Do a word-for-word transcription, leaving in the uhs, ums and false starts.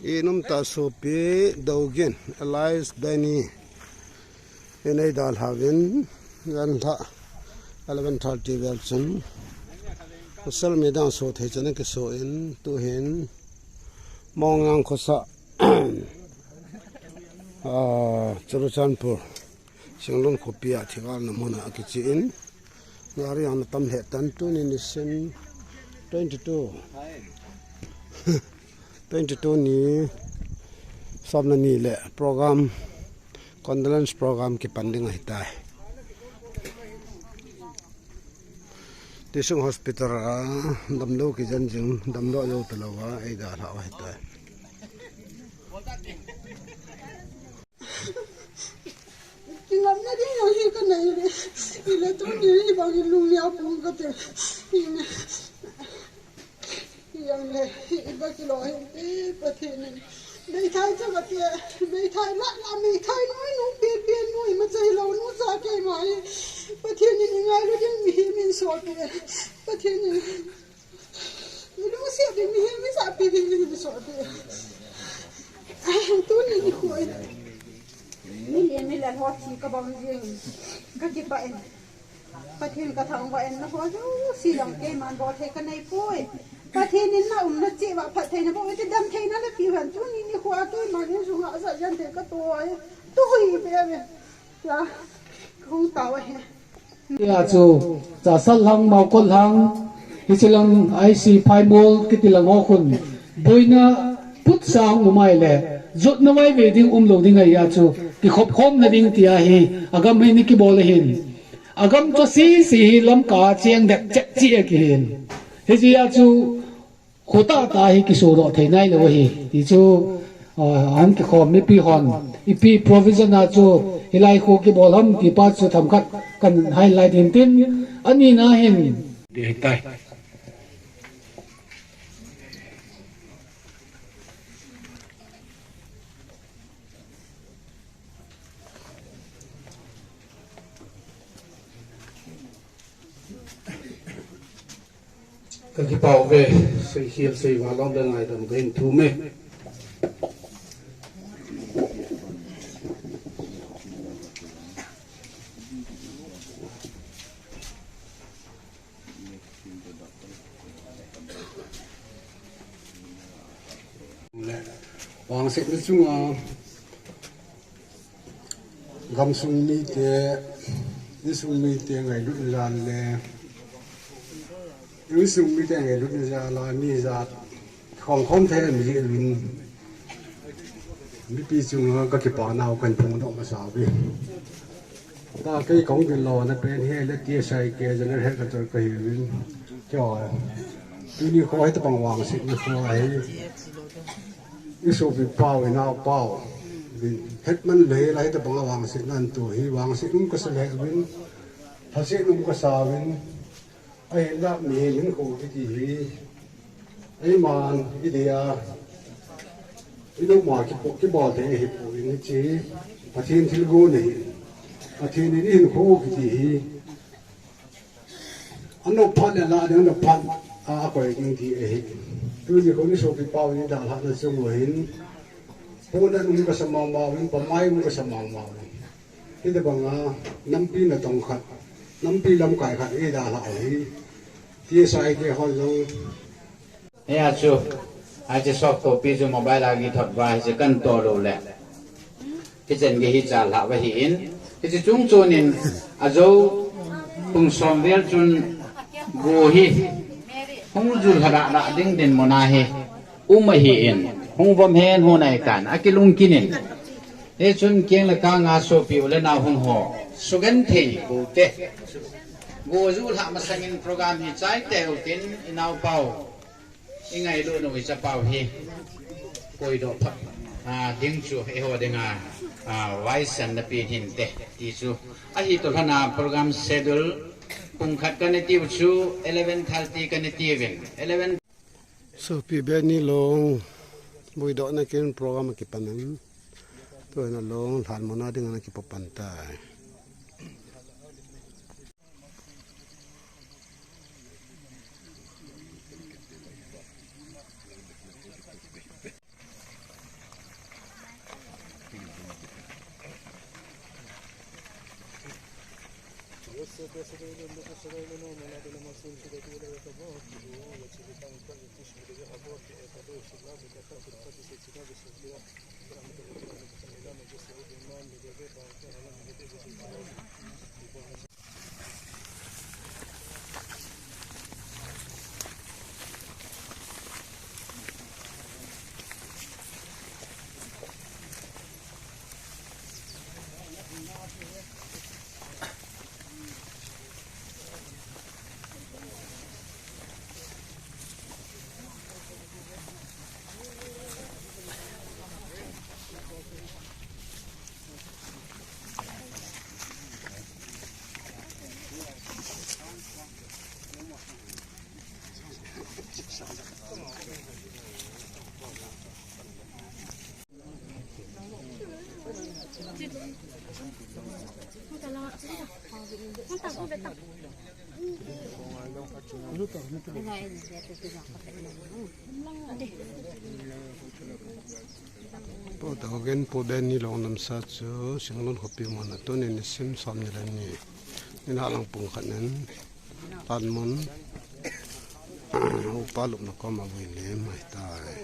Inum tah sopi Dogin, Elias Danny. Inei dalhauvin, ganlha eleven thirty vel chun. Pasal midang so thei chun kiso in, tuhin Mongang khosa, ah, Churachandpur. Singlun khopi a thingna muna akichi in. Gari ana tam lheh tan tuni nisim twenty two. Twenty two ni somni le program, condolence program kipan ding ahitai. Tisung hospital a damlou kijen jing, damlou jou talou a, eidalhau ahitai. Kingamna ding jong hi kanei le. Ile tuni hi bang hi lungnia pung kate. Hi ne. Hi jong le, hi iba kilou hi, hi Pathen in. Meithai cha kate, meithai la la, meithai noi nu, pi pi noi ma chai lou nu cha keima hi. Pathen in ingailu ding mihem in sopi. Pathen in. Ilungset ding mihem in sopi ding mihem in sopi. Tuni nikho in. Mihem in le ho thi kabang jing. Kakipah in. Pathen kathangvah in naho jouse jong keiman bolthei kanei poi. Pathen in naumna cheh uva phattheina boh ute damtheina napeh uvin tuni nikho a keiman insung a jat jen thei katoh e. Tuhi peh e. Cha, kahung tao ahi. Tia chu, Chasal lang, Maokol lang, hiche lang I C Phaimol kiti lang ho khun, boina putsa hung um ahile, jotna vaive ding umlou ding ahi a chu, kikhop khomna ding tia hi, agam hi ni kibol ahin. Agam chu sese hi Lamka a cheng det chet cheh akihin. Hijeh a chu, Khotah tah hi kisodoh thei nailou ahi. Ti chu, ah, ahung kikhom mipi hon. Ipi provision a chu, hilai kho kibol ham ti pa chu themkhat kahin highlight in tin. Ani na hin. Ding ahitai. Kakipah uve, seikhel seival lom le ngaidam kahin thum e. Vangsetna chunga Gamsung mite, insung mite ngailutna jal le, insung mite ngailutna jal a mi jat khom khom thei mi jeh uvin, mipi chunga kakipana u kahin phongdoh masa uve. Tua kei kahung gilou na pen hi le T S I K General Headquarter kahi uvin. Keiho, tuni kho hitabang vangsetna kho ahi. I sopi pau, i nao pau. Hetman lou hel a hitabang a vangsetna ahin to hi, vangset um kasa lheh uvin, lhaset um kasa uvin, ahinla mihem hinkho kiti hi, eiman, idei a, i nom a kipo, kibol thei ahipoi, hiche hi Pathen thilgon ahi, Pathen in i hinkho kiti hi, Anop phat le lah ding, anop phat a, akoi ding ti ahi. Tuni kho i sopi pau in i dalhahna chung uva hin, pohnat um kasa mama uvin, pamai um kasa mama uvin. Hitabang a, nampi natong khat, nampi lamkai khat i dalhah u hi. T S I K hon jong. Hia chu, hiche soft copy chu mobile a kithot uva hiche kahin toh lou le. Hichan gei hi chalhah uva ahin, hiche chung chun in ajou pung som vel chun go hi hung jul lhah lhah ding dinmun a hi um ahin, hung vom hen hung nai tan, akilungkin in. Hichun keng le kang a sopi u le nao hung ho, sugenthei boute. Go jul lhah masang in program hi chai teu tin i naopa u. I ngailut u i chapa u hi koidoh phat, a, ding chu eiho dinga, a, vaisanna pen hinte ti chu. Ahi toh lhon a program schedule pung khat kana tiu chu eleven thirty kana tiuvin. Eleven. Sopi Benny Long, buidohna kin program akipan in. Tuhin along lhan mona ding ana kipan tai. Pu Dogen, Pu Benny Longnamsa chu Singlun khopi muna tunin nisim som ni le ni, nilhah lang pung khat nin Tanmun upa lupna koma vui lim ahitai.